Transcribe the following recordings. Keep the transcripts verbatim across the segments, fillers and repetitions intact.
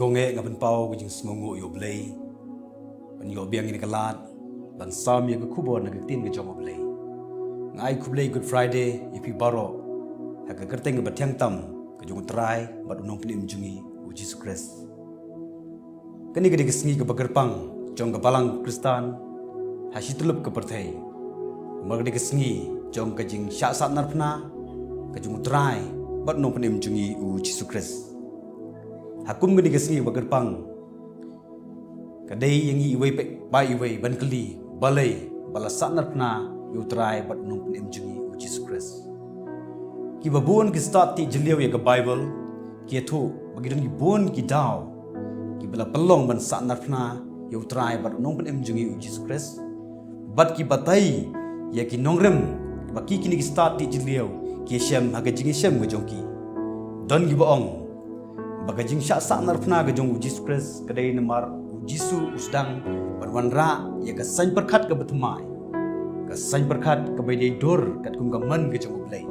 Ko ngeit nga pynpaw ka jingsngewnguh ïa U Blei ban ïoh biang ïa ka lad ban sam ïa ka khubor na ka ktien ka jong U Blei. Nga ai khublei Good Friday ïa phi baroh ha ka kyrteng kaba thiang tam ka jong U Trai bad U Nongpynim jong ngi U Jisu Khrist. Kane ka dei ka sngi kaba kyrpang jong ka balang Khristan ha shityllup ka pyrthei. Namar ka dei ka sngi jong ka jingshah sahnarphna ka jong U Trai bad U Nongpynim jong ngi U Jisu Khrist. Ha kum kane ka sngi kaba kyrpang, ka dei ïa ngi iwei pa iwei ban kylli balei ba la sahnarphna ïa U Trai bad U Nongpynim jong ngi U Jisu Khrist. Kiba bun ki stad tih jylliew ïa ka Baibl ki ïathuh ba ki don ki bun ki daw kiba la pynlong ban sahnarphna ïa U Trai bad U Nongpynim jong ngi U Jisu Khrist. Bad ki batai ïa ki nongrim ba ki kine ki stad tih jylliew ki ïashem ha ka jingïashem ka jong ki. Don kiba ong ba ka jingshah sahnarphna ka jong U Jisu Khrist ka dei namar U Jisu u sdang ban wanrah ïa ka saiñ pyrkhat kaba thymmai, ka saiñ pyrkhat kaba dei dur katkum ka mon ka jong U Blei,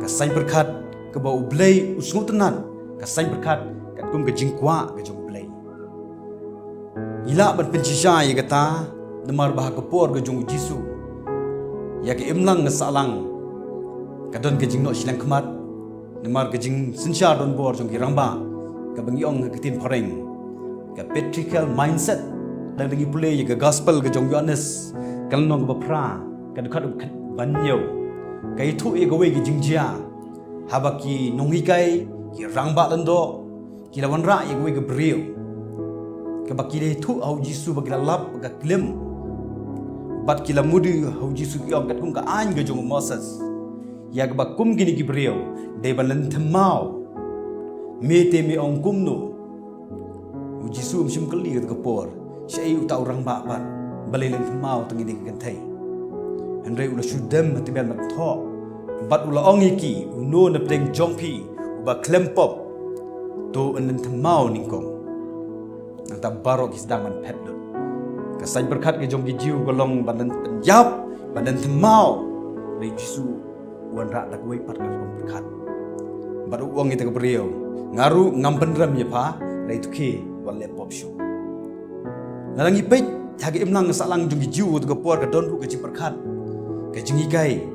ka saiñ pyrkhat kaba U Blei u sngewtynnat, ka saiñ pyrkhat katkum ka jingkwah ka jong U Blei. Ngi lah ban pynshisha ïa kata namar ba ha ka por ka jong U Jisu ïa ka imlang ka sahlang ka don ka jingnoh shiliang khmat namar ka jingsynshar donbor jong ki rangbah kaba ngi ong ha ka ktien phareng ka patriarchal mindset. Lada ngi pule ïa ka gospel ka jong u Ïoannis ka lynnong kaba phra ka dkhot kaba hynñiew, ka ïathuh ïa kawei ka jingjia haba ki nonghikai, ki rangbah lyngdoh ki la wanrah ïa kawei ka briew kaba ki la ïathuh ha U Jisu ba ki la lap ka klim. Bad ki la mudui ha U Jisu, ki ong katkum ka aiñ ka jong u Moses, ïa kaba kum kine ki briew dei ban lynthem maw. Me te me ong kumno? U Jisu um shym kylli kata ka por shaei uta u rangbah pat balei lynthem maw tang ïa kane ka kynthei. Hynrei u la shu dem ha tbian ban thoh bad u la ong ïa ki, uno na pdeng jong phi uba khlem pop, to un lynthem maw nyngkong. Nangta baroh ki sdang ban phet lut. Ka saiñ pyrkhat ka jong ki Jiw ka long ban lyn-, ban ïap, ban lynthem maw. Hynrei U Jisu u wanrah da kawei pat ka rukom pyrkhat. Bad u ong ïa kata ka briew, nga ruh ngam pynrem ïa pha, hynrei to khie, wat leh pop shuh. Lada ngi peit ha ka imlang ka sahlang jong ki Jiw kata ka por ka don ruh ka jingpyrkhat, ka jinghikai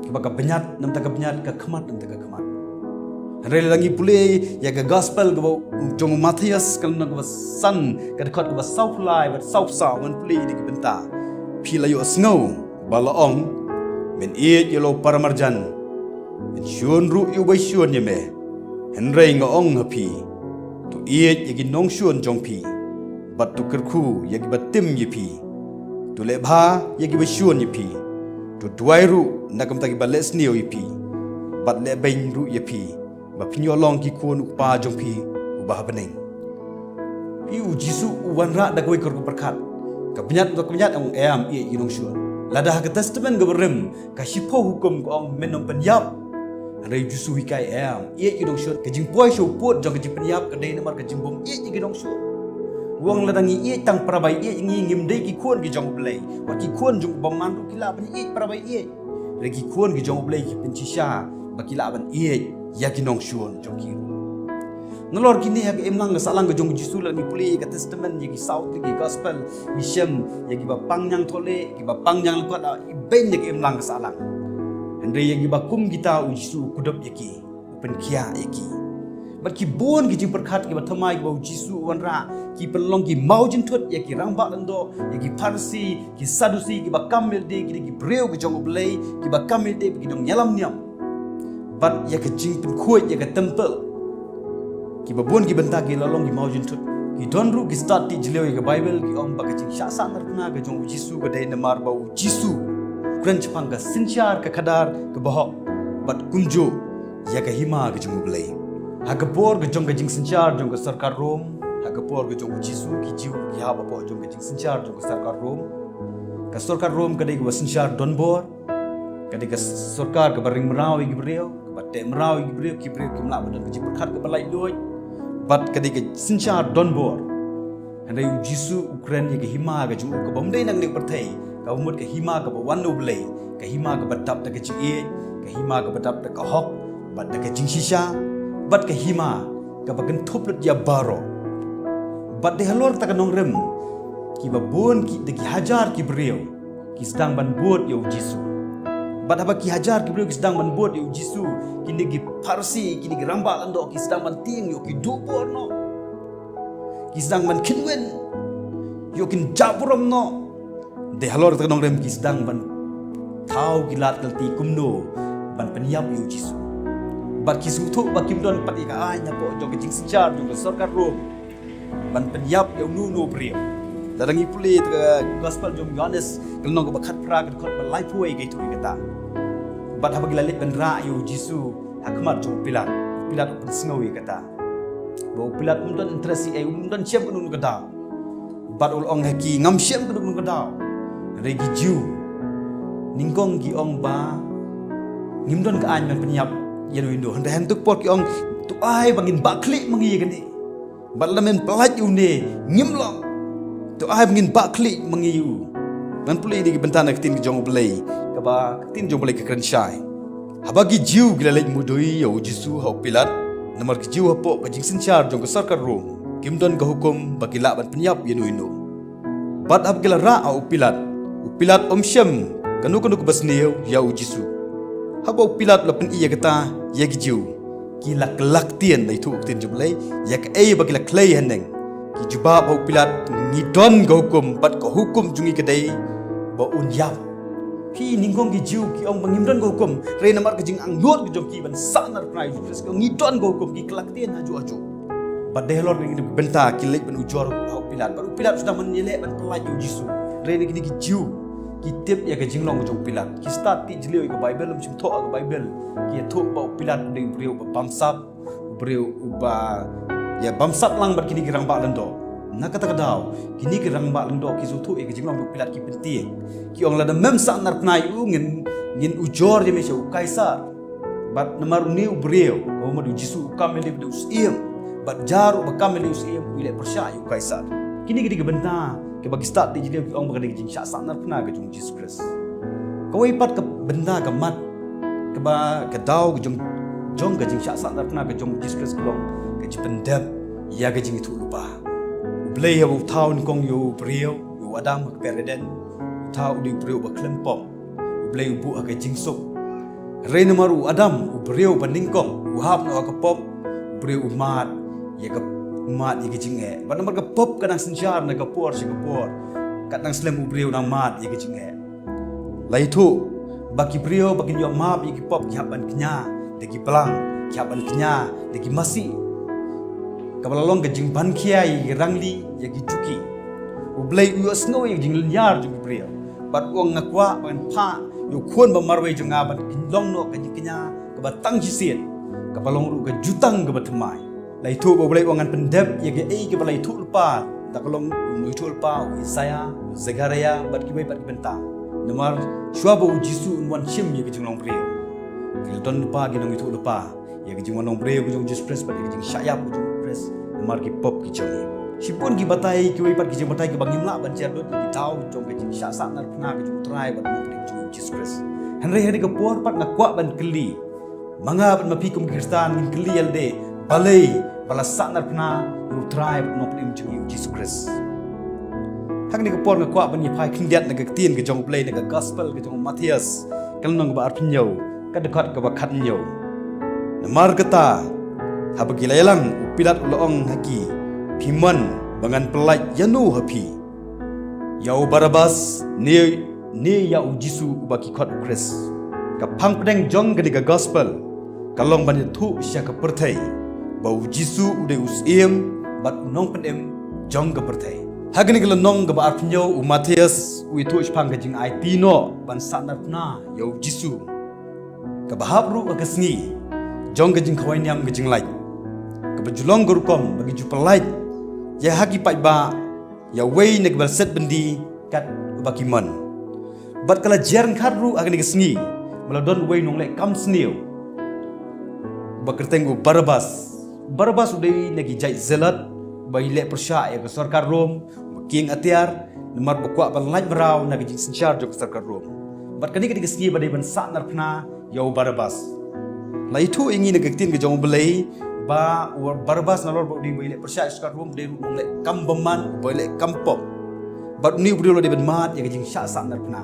kaba ka bniat namar ka bniat, ka khmat namar ka khmat. Hynrei lada ngi pule ïa ka gospel kaba jong u Mathaios ka lynnong kaba san ka dkhot kaba sawphew lai bad sawphew saw, ngan pule ïa ka bynta. Phi la ïohsngew ba la ong, men ïeit ïa la u paramarjan, men shun ruh ïa uba shun ïa me. Hynrei nga ong ha phi, to ïeit ïa ki nongshun jong phi bad to kyrkhu ïa kiba tim ïa phi. To leh bha ïa kiba shun ïa phi. To duwai ruh na ka bynta kiba leh sniew ïa phi bad leh beiñ ruh ïa phi, ba phin ïoh long ki khun u Kpa jong phi uba ha bneng. Phi, U Jisu u wanrah da kawei ka rukom pyrkhat. Ka bniat da ka bniat ong em, ïeit ïa ki nongshun. Lada ha ka Testament kaba rim ka shiphew hukum ka ong men ym pynïap. Hynrei U Jisu u hikai em, ïeit ïa ki nongshun. Ka jingpoi sha u pud jong ka jingpynïap ka dei namar ka jingbym ïeit ïa ki nongshun. U ong lada ngi ïeit tang para ba ïeit ngi, ngim dei ki khun ki jong U Blei. Wat ki khun jong u bymman ruh ki lah ban ïeit para ba ïeit. Hynrei ki khun ki jong U Blei ki pynshisha ba ki lah ban ïeit ïa ki nongshun jong ki ruh. Nalor kine ha ka imlang ka sahlang ka jong U Jisu, lada ngi pule ïa ka Testament, ïa ki saw tylli ki gospel, ngi shem ïa kiba pang ñiangthohlieh, kiba pang ñianglyngkot, ibeiñ ïa ka imlang ka sahlang. Hynrei ïa kiba kum kita U Jisu u kdup ïa ki, u pynkhiah ïa ki. Bad ki bun ki jingpyrkhat kiba thymmai kiba U Jisu u wanrah, ki pynlong ki mawjynthut ïa ki rangbah lyngdoh, ïa ki Pharisi, ki Sadusi, kiba kam milde ki dei ki briew ki jong U Blei, kiba kam milde ba ki nongïalam niam. Bad ïa ka jingpynkhuid ïa ka temple, kiba bun ki bynta ki la long ki mawjynthut. Ki don ruh ki stad tih jylliew ïa ka Baibl, ki ong ba ka jingshah sahnarphna ka jong U Jisu ka dei namar ba U Jisu u kren shaphang ka synshar ka khadar kaba hok bad kumjuh ïa ka hima ka jong U Blei. Ha ka por ka jong ka jingsynshar jong ka sorkar Rom, ha ka por ka jong U Jisu, ki Jiw ki hap hapoh jong ka jingsynshar jong ka sorkar Rom. Ka sorkar Rom ka dei kaba synshar donbor, ka dei ka sorkar kaba ring mraw ïa ki briew, kaba teh mraw ïa ki briew, ki briew kim lah ban don ka jingpyrkhat kaba laitluid. Bad ka dei ka synshar donbor. Hynrei U Jisu u kren ïa ka hima ka jong u kaba ym dei na kane ka pyrthei, kaba mut ka hima kaba wan na U Blei, ka hima kaba dap da ka jingïeit, ka hima kaba dap da ka hok bad da ka jingshisha, bad ka hima kaba kynthup lut ïa baroh. Bad dei halor kata ka nongrim, kiba bun ki, da ki hajar ki briew ki sdang ban bud ïa u Jisu. Bad haba ki hajar ki briew ki sdang ban bud ïa u Jisu, kine ki Pharisi, kine ki rangbah lyngdoh ki sdang ban tieng ïoh ki duh bor noh. Ki sdang ban kynwin ïoh kin jah burom noh. Dei halor kata ka nongrim ki sdang ban thaw ki lad ki lynti kumno ban pynïap ïa u Jisu. Bad ki sngewthuh ba kim don pat ïa ka aiñ hapoh jong ka jingsynshar jong ka sorkar Rom ban pynïap ïa uno uno u briew. Lada ngi pule ïa ka gospel jong u Ïohannes ka lynnong kaba khatphra ka dkhot ba laiphew, ka ïathuh ïa kata. Bad haba ki la leit ban rah ïa u Jisu ha khmat jong u Pilat, u Pilat u pynsngew ïa kata. Ba u Pilat um don interest ei, um don shem kano kano ka daw. Bad u la ong ha ki, ngam shem kano kano ka daw. Hynrei ki Jiw nyngkong ki ong ba ngim don ka aiñ ban pynïap ïano ïano. Hynrei hangto ka por ki ong, to ai ba ngin bah khlieh ma ngi ïa kane. Bad lada men pyllait ïa une, ngim long. To ai ba ngin bah khlieh ma ngi ïa u. Ngan pule ïa ki bynta na ka ktien ka jong U Blei, kaba ka ktien jong U Blei ka kren shai. Haba ki Jiw ki la leit mudui ïa u Jisu ha u Pilat, namar ki Jiw hapoh ka jingsynshar jong ka sorkar Rom kim don ka hukum ba ki lah ban pynïap ïano ïano. Bad haba ki la rah ha u Pilat, u Pilat um shem kano kano kaba sniew ïa u Jisu. Haba u Pilat u la pyni ïa kata ïa ki Jiw, ki la kylla ktien, la ïathuh ka ktien jong U Blei, ïa kaei ba ki la kylli haneng. Ki jubab ha u Pilat, ngi don ka hukum, bad ka hukum jong ngi ka dei ba un ïap. Phi, nyngkong ki Jiw ki ong ba ngim don ka hukum, hynrei namar ka jingangnud ka jong ki ban sahnarphna ïa u Jisu Khrist, ki ong ngi don ka hukum, ki kylla ktien hajuh hajuh. Bad dei halor kine ki bynta ki leit ban ujor ha u Pilat. Bad u Pilat u sdang ban ïaleh ban pyllait ïa u Jisu. Hynrei kine ki Jiw ki tip ïa ka jinglong jong u Pilat. Ki stad ki jylliew ïa ka Baibl, ym shym thoh ïa ka Baibl. Ki ïathuh ba u Pilat u dei u briew uba bamsap, u briew uba ïa bamsap lang bad kine ki rangbah lyngdoh. Na kata ka daw kine ki rangbah lyngdoh ki sngewthuh ïa ka jinglong jong u Pilat, ki pyntieng. Ki ong lada mem sahnarphna ïa u, ngin, ngin ujor ïa me sha u Kaisar. Bad namar une u briew, ka mut u Jisu u kam ïaleh ba dei u syiem. Bad jar uba kam ïaleh u syiem u leh pyrshah ïa u Kaisar. Kine ki dei ki bynta kiba ki stad ki jylliew ki ong ba ka dei ka jingshah sahnarphna ka jong u Jisu Khrist. Kawei pat ka bynta ka mat, kaba ka daw ka jong, jong ka jingshah sahnarphna ka jong u Jisu Khrist ka long ka jingpyndep ïa ka jingïathuhlypa. U Blei haba u thaw nyngkong ïa u briew, ïa u Adam ha ka Eden, u thaw u dei u briew uba khlem pop. U Blei u buh ha ka jingsuk. Hynrei namar u Adam, u briew ba nyngkong, u hap noh ha ka pop, u briew u mad ïa ka, u mad ïa ka jingeh. Bad namar ka pop ka nang synshar na ka por sha ka por, kat nang slem u briew nang mad ïa ka jingeh. La ïathuh ba ki briew ba kin ïoh map ïa ki pop ki hap ban kñia da ki blang, ki hap ban kñia da ki masi. Kaba la long ka jingban khia ïa ki rangli, ïa ki juki. U Blei u ïohsngew ïa ka jinglynñiar jong ki briew. Bad u ong nga kwah ban phah ïa u khun ba marwei jong nga ban long noh ka jingkñia kaba tang shisien, kaba long ruh ka jutang kaba thymmai. La ïathuh ba U Blei u ong ngan pyndep ïa kaei kaba la ïathuhlypa da ka long u nongïathuhlypa u Isaiah, u Zechariah bad kiwei pat ki bynta. Namar shuwa ba u Jisu un wan shim ïa ka jinglong briew, ki la don lypa ki nongïathuhlypa ïa ka jingwan long briew ka jong u Jisu Khrist bad ïa ka jingshah ïap ka jong u Khrist namar ki pop ki jong ngi. Shibun ki batai, kiwei pat ki jingbatai kiba ngim lah ban jer lut, ki daw jong ka jingshah sahnarphna ka jong u Trai bad u Nongpynim jong ngi u Jisu Khrist. Hynrei ha kane ka por pat nga kwah ban kylli, ma nga bad ma phi kum ki Khristan ngin kylli ïa lade, balei ba la sahnarphna ïa u Trai bad u Nongpynim jong ngi u Jisu Khrist? Ha kane ka por nga kwah ban ïa phai khyndiat na ka ktien ka jong U Blei na ka gospel ka jong u Mathaios, ka lynnong kaba arphew hynñiew, ka dkhot kaba khathynñiew. Namar kata, haba ki la ïalang, u Pilat u la ong ha ki, phi mon ba ngan pyllait ïano ha phi, ïa u Barabbas ne, ne ïa u Jisu uba ki khot u Khrist? Ka phang pdeng jong kane ka gospel ka long ban ïathuh sha ka pyrthei ba u Jisu u dei u Syiem bad u Nongpynim jong ka pyrthei. Ha kane ka lynnong kaba arphew hynñiew u Mathaios u ïathuh shaphang ka jingaiti noh ban sahnarphna ïa u Jisu, kaba hap ruh ha ka sngi jong ka jingkhawai niam ka jinglait, kaba ju long ka rukom ba ki ju pyllait ïa ha ki paidbah ïa uwei na kiba la set byndi kat uba ki mon. Bad ka la jer ryngkat ruh ha kane ka sngi ba la don uwei u nongleh kam sniew uba kyrteng u Barabbas. U Barabbas u dei na ki jait zealot ba ki leh pyrshah ïa ka sorkar Rom, ba kieng atiar, namar ba kwah ban lait mraw na ka jingsynshar jong ka sorkar Rom. Bad kane ka dei ka sngi ba dei ban sahnarphna ïa u Barabbas. La ïathuh ïa ngi na ka ktien ka jong U Blei ba u Barabas nalor ba u dei ba u leh pyrshah ïa u sordar Rom, u dei ruh u nongleh kam bymman, ba u leh kam pop. Bad une u briew u la dei ban mad ïa ka jingshah sahnarphna.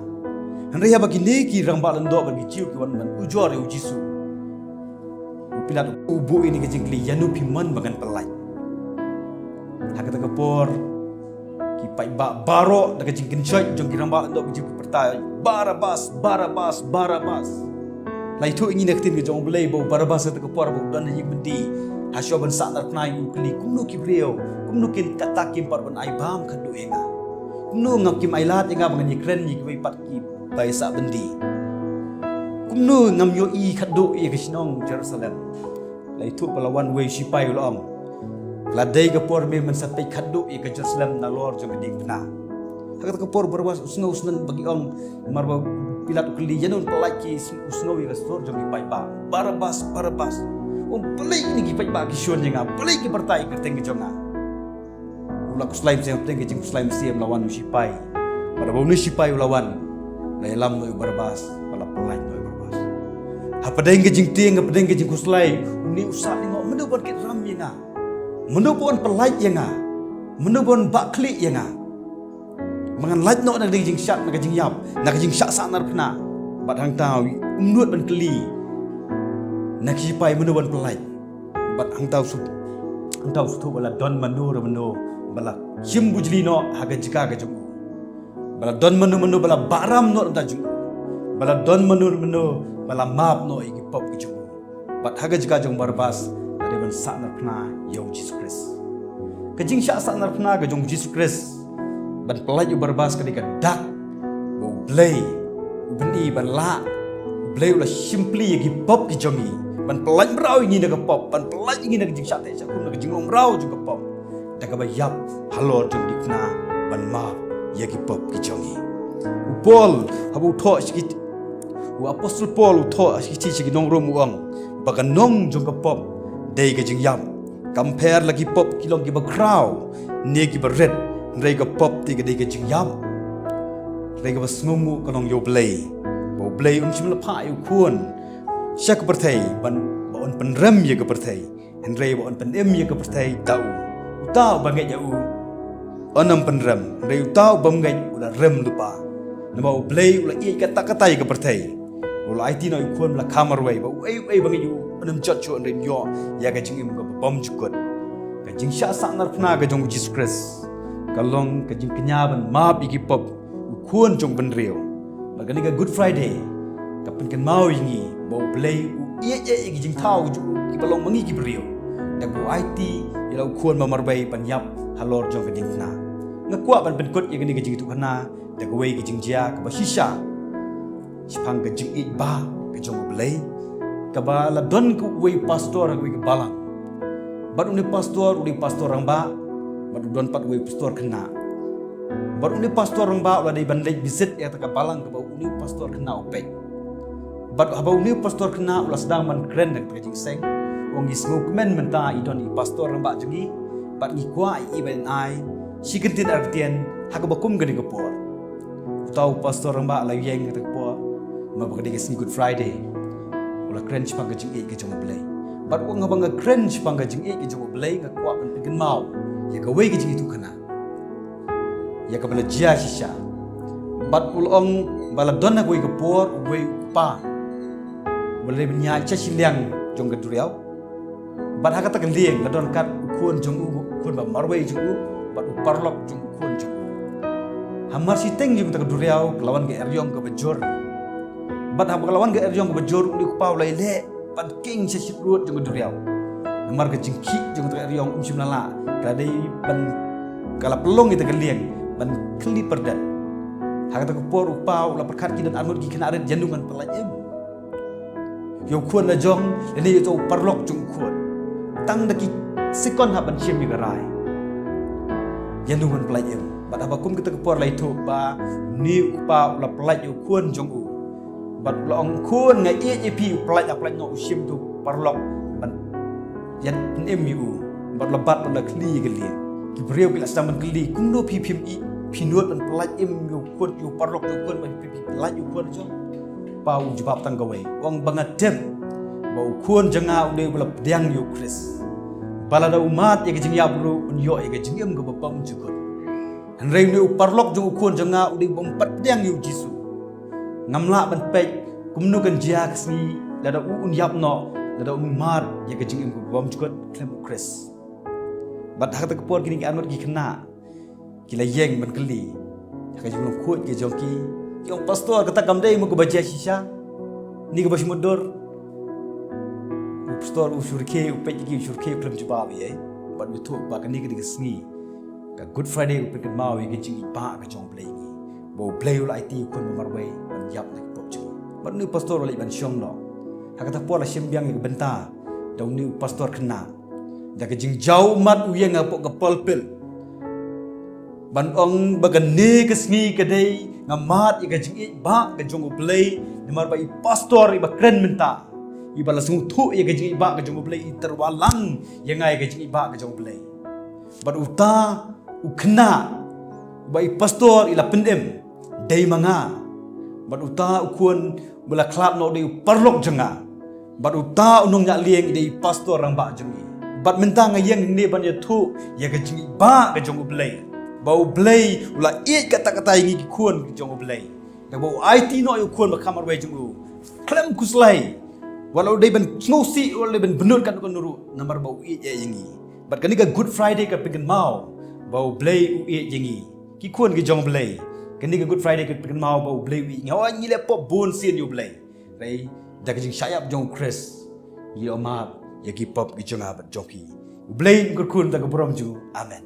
Hynrei haba kine ki rangbah lyngdoh bad ki Jiw ki wan ban ujor ïa u Jisu, u Pilat u buh ïa kane ka jingkylli, ïano phi mon ba ngan pyllait? Ha kata ka por ki paidbah baroh da ka jingkynshoh jong ki rangbah lyngdoh ki Jiw ki pyrta, Barabas, Barabas, Barabas. La ïathuh ïa ngi na ka ktien ka jong U Blei ba u Barabas ha kata ka por ba u don ha ïing byndi, ha shuwa ban sahnarphna u kylli, kumno ki briew, kumno kin kata kim pat ban ai bam khatduh ïa nga? Kumno ngam, kim ailad ïa nga ba ngan ïakren ïa kiwei pat kiba ïasah byndi? Kumno ngam ïohi khatduh ïa ka shnong Jerusalem? La ïathuh ba la wan uwei u sipai u la ong, la dei ka por mynta sa peit khatduh ïa ka Jerusalem nalor jong ka diengphna. Ha kata ka por Barabas u sngew sngewbha ba ki ong, namar ba Pilat u kylli, ïano ban pyllait ki, u sngew ïa ka sur jong ki paidbah, Barabas, Barabas. Um, pyllait kine ki paidbah ki shun ïa nga, pyllait ki pyrta ïa ka kyrteng ka jong nga. U la khuslai mynsiem, hapdeng ka jingkhuslai mynsiem la wan u sipai. Bad haba une u sipai u la wan, la ïalam noh ïa u Barabas bad la pyllait noh ïa u Barabas. Hapdeng ka jingtieng, hapdeng ka jingkhuslai, une u sah lyngngoh, mano ban kit ram ïa nga? Mano ban pyllait ïa nga? Mano ban bah khlieh ïa nga? Ba ngan lait noh na ka jingshah, na ka jingïap, na ka jingshah sahnarphna. Bad hangta u nud ban kylli na ki sipai, mano ban pyllait? Bad hangta u sngewthuh, hangta u sngewthuh ba la don mano re mano ba la shim bujli noh ha ka jaka ka jong u. Ba la don mano mano ba la bahram noh na ka jong u. Ba la don mano re mano ba la map noh ïa ki pop ki jong u. Bad ha ka jaka jong u Barabas la dei ban sahnarphna ïa u Jisu Khrist. Ka jingshah sahnarphna ka jong u Jisu Khrist ban pyllait ïa u Barabas ka dei ka dak ba U Blei u bynta ban lah, U Blei u la shim pli ïa ki pop ki jong ngi, ban pyllait mraw ïa ngi na ka pop, ban pyllait ïa ngi na ka jingshah teh shah kum, na ka jinglong mraw jong ka pop, da kaba ïap halor jong ka diengphna ban map ïa ki pop ki jong ngi. U Paul haba u thoh sha ki, u Apostol Paul u thoh sha ki, sha ki nong Rom u ong ba ka nong jong ka pop dei ka jingïap. Kam pher la ki pop ki long kiba khraw ne kiba rit, hynrei ka pop te ka dei ka jingïap. Hynrei kaba sngewnguh ka long ïa U Blei, ba U Blei um shym la phah ïa u Khun sha ka pyrthei ban, ba un pynrem ïa ka pyrthei, hynrei ba un pynim ïa ka pyrthei da u. Uta uba ngeit ïa u un ym pynrem, hynrei uta u bym ngeit u la rem lypa. Namar U Blei u la ïeit katta katta ïa ka pyrthei, u la aiti noh ïa u Khun ba la kha marwei, ba uei uei ba ngeit ïa u un ym jot shuh, hynrei un ïoh ïa ka jingim kaba bymjukut. Ka jingshah sahnarphna ka jong u Jisu Khrist ka long ka jingkñia ban map ïa ki pop u Khun jong u bynriew. Bad kane ka Good Friday ka pynkynmaw ïa ngi ba U Blei u ïeit ïa ki jingthaw jong u, kiba long ma ngi ki briew, da kaba u aiti ïa la u Khun ba marwei ban ïap halor jong ka diengphna. Nga kwah ban pynkut ïa kane ka jingïathuhkhana da kawei ka jingjia kaba shisha shaphang ka jingïeit ba ka jong U Blei, kaba la don kawei pastor ha kawei ka balang. Bad une pastor u dei pastor rangbah, bad u don pat uwei pastor khynnah. Bad une pastor rangbah u la dei ban leit visit ïa kata ka balang kaba une pastor khynnah u peit. Bad haba une pastor khynnah u la sdang ban kren da kata ka jingseng, u ong, ngi sngewkmen mynta i don i pastor rangbah jong ngi, bad ngi kwah i ban ai shi kyntien ar kyntien ha kaba kum kane ka por. Uta u pastor rangbah la ïeng kata ka por, namar ba ka dei ka sngi Good Friday. U la kren shaphang ka jingïeit ka jong U Blei. Bad u ong, haba nga kren shaphang ka jingïeit ka jong U Blei, nga kwah ban pynkynmaw ïa kawei ka jingïathuhkhana, ïa kaba la jia shisha. Bad u la ong ba la don ha kawei ka por uwei u kpa ba la dei ban ïaid sha shiliang jong ka duriaw. Bad ha kata ka lieng la don kat u khun jong u, u khun ba marwei jong u, bad u paralok jong u khun jong u. Hamar shiteng jong kata ka duriaw ka la wan ka eriong kaba jur. Bad haba ka la wan ka eriong kaba jur, une u kpa u la ïaleh ban king sha shitrut jong ka duriaw. Namar ka jingkhih jong kata ka eriong um shym la lah, ka la dei ban, ka la pynlong ïa kata ka lieng ban khylli pyrdet. Ha kata ka por u kpa u la pyrkhat, ki don arngut ki khynnah rit, ïano ngan pyllait im ïa u khun la jong lane ïa uta u paralok jong u khun. Tang da ki sekon hap ban shim ïa ka rai, ïano ngan pyllait im. Bad haba kum kata ka por la ïathuh ba une u kpa u la pyllait ïa u khun jong u. Bad u la ong, khun, nga ïeit ïa phi. U pyllait, u pyllait noh, u shim uta u paralok ban ïa pynim ïa u. Bad u la bat, u la khylli ïa ka lieng. Ki briew ki la sdang ban kylli, kumno phi phim ïeit, phi nud ban pyllait im ïa u khun, ïa u paralok jong u khun, ba phi, phi pyllait ïa u khun jong? Kpa u jubab tang kawei, u ong ba nga tip ba u khun jong nga u dei uba la pdiang ïa u Khrist. Ba lada u mad ïa ka jingïap ruh un ïoh ïa ka jingim kaba bymjukut. Hynrei une u paralok jong u khun jong nga u dei bym pat pdiang ïa u Jisu. Ngam lah ban peit kumno kan jia ka sngi lada u un ïap noh, lada u mad ïa ka jingim kaba bymjukut khlem u Khrist. Bad ha kata ka por kine ki arngut ki khynnah ki la ïeng ban kylli ha ka jinglong khuid ka jong ki. Ki ong, "Pastor, kata kam dei mo kaba jia shisha, ne kaba shu mutdur?" U pastor u shu rkhie, u peit ïa ki u shu rkhie, u khlem jubab ei. Bad u ïathuh ba kane ka dei ka sngi, ka Good Friday, u pynkynmaw ïa ka jingïeit ba ka jong U Blei ïa ngi, ba U Blei u la aiti u khun ba marwei ban ïap na ki pop jong ngi. Bad une u pastor u la leit ban shong noh. Ha kata por la shim biang ïa ka bynta da une u pastor khynnah. Da ka jingjaw ummat u ïeng hapoh ka pulpit ban ong ba kane ka sngi ka dei nga mad ïa ka jingïeit ba ka jong U Blei, namar ba i pastor iba kren mynta, iba la sngewthuh ïa ka jingïeit ba ka jong U Blei, i tyrwa lang ïa nga ïa ka jingïeit ba ka jong U Blei. Bad uta u khynnah ba i pastor i la pynim, dei ma nga. Bad uta u khun ba la khlad noh dei u paralok jong nga. Bad uta u nongñiah lieng i dei i pastor rangbah jong ngi. Bad mynta nga ïeng hangne ban ïathuh ïa ka jingïeit ba ka jong U Blei, ba U Blei u la ïeit katta katta ïa ngi ki khun ki jong U Blei. Da ba u aiti noh ïa u khun ba kham marwei jong u khlem khuslai, wat la u dei ban sngewsih, wat la u dei ban bynnud katno katno ruh, namar ba u ïeit ïa ngi. Bad kane ka Good Friday ka pynkynmaw ba U Blei u ïeit ïa ngi, ki khun ki jong U Blei. Kane ka Good Friday ka pynkynmaw ba U Blei u ïeit ïa ngi. Hooid, ngi leh pop bun sien ïa U Blei. Hynrei da ka jingshah ïap jong U Khrist ngi ïoh map ïa ki pop ki jong nga bad jong phi. U Blei un kyrkhu ïa ka burom jong u. Amen.